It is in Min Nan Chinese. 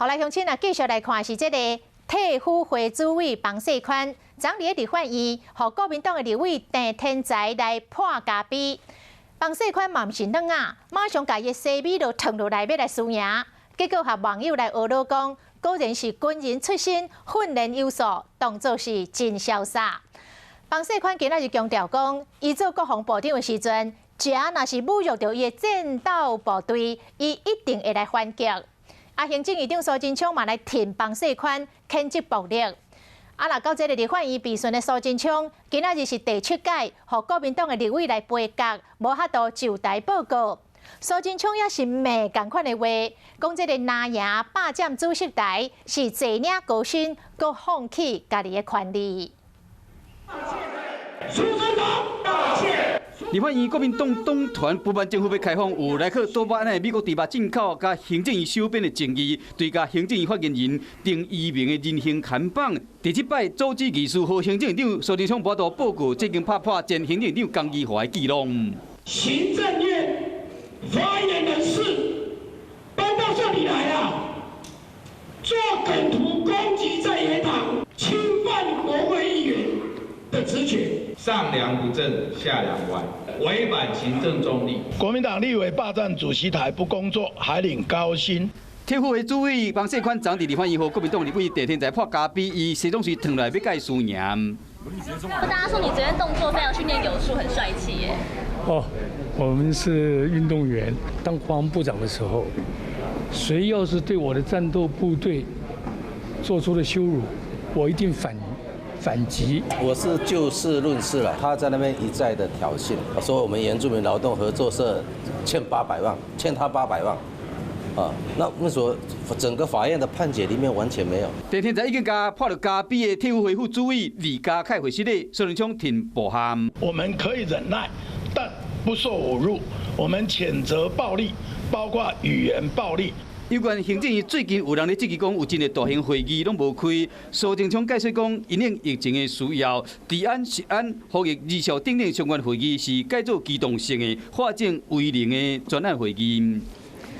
好來，鄉親啊，繼續來看是這個退輔會主委彭世寬，昨日佇立法院，予國民黨的立委鄭天才來潑咖啡。彭世寬嘛毋是軟啊，馬上共伊的西米露褪落來，欲來輸贏。結果予網友來呵咾講，果然是軍人出身，訓練有素，動作是真瀟灑。彭世寬今仔日強調講，伊做國防部長的時陣，只若是侮辱著伊的戰鬥部隊，伊一定會來反擊。啊，行政院長蘇貞昌嘛來挺彭世寬，譴責暴力。啊，若到這个立法院備詢的蘇貞昌，今仔日是第七擺，予國民黨的立委來杯葛，無法度就台報告。蘇貞昌也是罵仝款的話，講這个藍營霸佔主席台是坐領高薪，閣放棄家己的權利。蘇貞昌道歉。立法院國民黨黨團不滿政府欲開放有萊克多巴胺的美國豬肉進口，佮行政院收編的爭議，追加行政院發言人鄭怡明的人形捆綁。第七擺組織技術和行政院長蘇貞昌無法度報告，這經拍破前行政院長江宜樺的紀錄。行政院發言人室搬到這裡來啊，做梗圖攻擊在野黨，侵犯國會議員的職權。上梁不正下梁歪，違反行政中立。國民黨立委霸佔主席台不工作，還領高薪。退輔會主委彭世寬昨佇立法院予國民黨立委鄭天才潑咖啡，伊西裝隨褪來欲共伊輸贏。大家說你昨天動作非常訓練有素，很帥氣耶。哦，我們是運動員，當國防部長的時候，誰要是對我的戰鬥部隊做出了羞辱，我一定反擊。我是就事論事了，他在那邊一再的挑釁，說我們原住民勞動合作社欠八百萬，欠他八百萬，啊，那為什麼整個法院的判決裡面完全沒有？鄭天才已經共潑著咖啡的退輔會副主委李家凱會室內，蘇貞昌挺暴喊。我們可以忍耐，但不受侮辱。我們譴責暴力，包括語言暴力。有關行政院最近有人咧質疑講，有真濟大型會議攏無開。蘇貞昌解釋講，因應疫情的需要，治安、食安、防疫、兒少等等相關會議是改做機動性的、化整為零的專案會議。